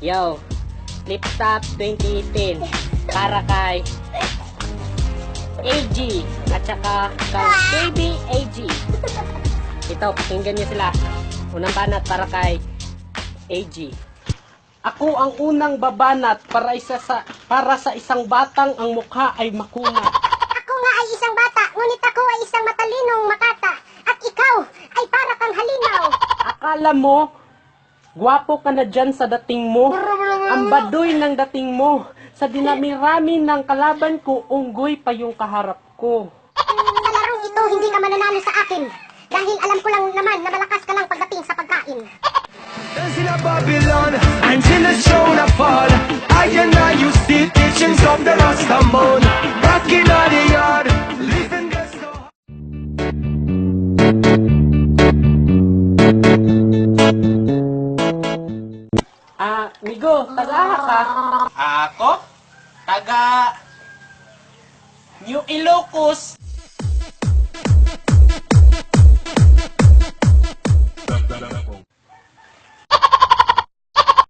Yo, Flip Top 2018 para kay AG at saka kay KB AG. Ito, pakinggan niyo sila. Unang banat para kay AG. Ako ang unang babanat para sa isang batang ang mukha ay makunat. Ako nga ay isang bata, ngunit ako ay isang matalinong makata. At ikaw ay para kang halimaw. Akala mo, gwapo ka na dyan sa dating mo. Ang baduy ng dating mo. Sa dinami-rami ng kalaban ko, unggoy pa yung kaharap ko. Sa larong ito, hindi ka mananalo sa akin. Dahil alam ko lang naman na malakas ka lang pagdating sa pagkain. Dancing a Babylon until the throne a fall. I and I you see teachings of the Rastaman. Back in the yard, living the so. Ah, Migo, taga ka? Ako? Taga New Ilocos.